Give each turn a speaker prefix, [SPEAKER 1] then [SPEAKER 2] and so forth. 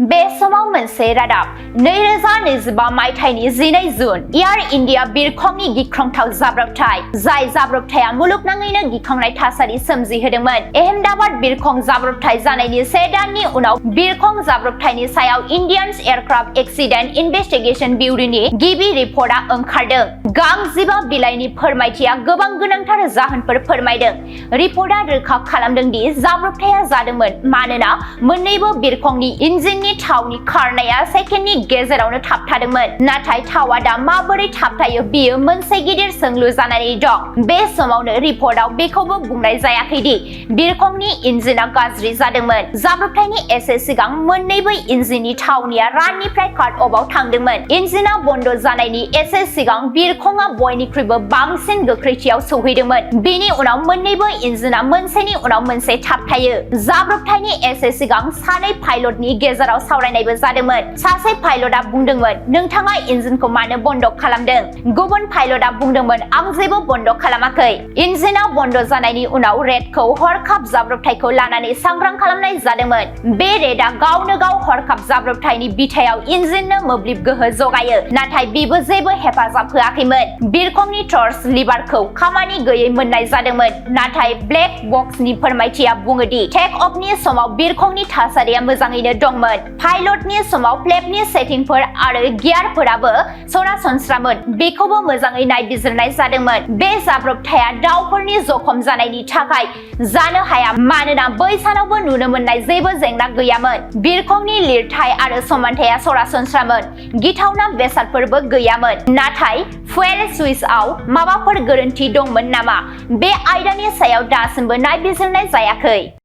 [SPEAKER 1] बे समाव मोनसे रादाब 2025 मायथाइनि 12 जुन एयार इन्डिया बिरखंनि गिख्रंथाव जाब्रबथाय जाय जाब्रबथाया मुलुगनाङैनो गिखांनाय थासारि सोमजिहोदोंमोन। अहमदाबाद बिरखं जाब्रबथाय जानायनि 1 दाननि उनाव बिरखं जाब्रबथायनि सायाव इन्डियान एयारक्राफ्ट एक्सिडेन्ट इनभेस्टिगेशन ब्यूरोनि गिबि रिपर्टआ ओंखारदों। गां 15 बिलाइनि फोरमायथिया गोबां गोनांथार जाहोनफोर फोरमायदों। रिपर्टआ रोखा खालामदों दि जाब्रबथाया जादोंमोन मानोना मोन्नैबो बिरखंनि इन्जिननि थावनि खारनाया सेकेन्डनि गेजेरावनो थाबथादोंमोन। नाथाय थावआ दा माबोरै थाबथायो बेयो मोनसे गिदिर सोंलु जानानै दं। बे समावनो रिपर्टआव बेखौबो बुंनाय जायाखै दि बिरखंनि इन्जिनआ गाज्रि जादोंमोन। जाब्रबथायनि एसे सिगां मोन्नैबो इन्जिननि थावनिया राननिफ्राय काट अफआव थांदोंमोन। इन्जिनआ बन्द जानायनि एसे सिगां बिरखंआ बयनिख्रुइबो बांसिन गोख्रैथियाव सौहैदोंमोन। बेनि उनाव मोन्नैबो इन्जिनआ मोनसेनि उनाव मोनसे थाबथायो। जाब्रबथायनि एसे सिगां सानै पाइलटनि गेजेराव सावरायनायबो जादोंमोन। सासे पाइलटआ बुंदोंमोन, "नोंथाङा इन्जिनखौ मानो बन्द खालामदों?" गुबुन पाइलटआ बुंदोंमोन, "आं जेबो बन्द खालामाखै।" इन्जिनआ बन्द जानायनि उनाव रेडखौ हरखाब जाब्रबथायखौ लानानै सांग्रां खालामनाय जादोंमोन। बे रेडआ गावनो गाव हरखाब जाब्रबथायनि बिथायाव इन्जिननो मोब्लिब गोहो जगायो। नाथाय बेबो जेबो हेफाजाब होआखैमोन। बिरखंनि टर्च लिभारखौ खामानि गैयै मोननाय जादोंमोन। नाथाय ब्लेक बक्सनि फोरमायथिया बुङो दि टेक अफनि समाव बिरखंनि थासारिया मोजाङैनो दंमोन। पाइलटनि समाव फ्लेपनि सेटिंफोर आरो गियारफोराबो सरासनस्रामोन। बेखौबो मोजाङै नायबिजिरनाय जादोंमोन। बे जाब्रबथाया दावफोरनि जखम जानायनि थाखाय जानो हाया मानोना बै सानावबो नुनो मोननाय जेबो जेंना गैयामोन। बिरखंनि लिरथाय आरो समानथाया सरासनस्रामोन। गिथावना बेसादफोरबो गैयामोन। नाथाय फुएल सुइचआव माबाफोर गोरोन्थि दंमोन नामा? बे आयदानि सायाव दासिमबो नायबिजिरनाय जायाखै।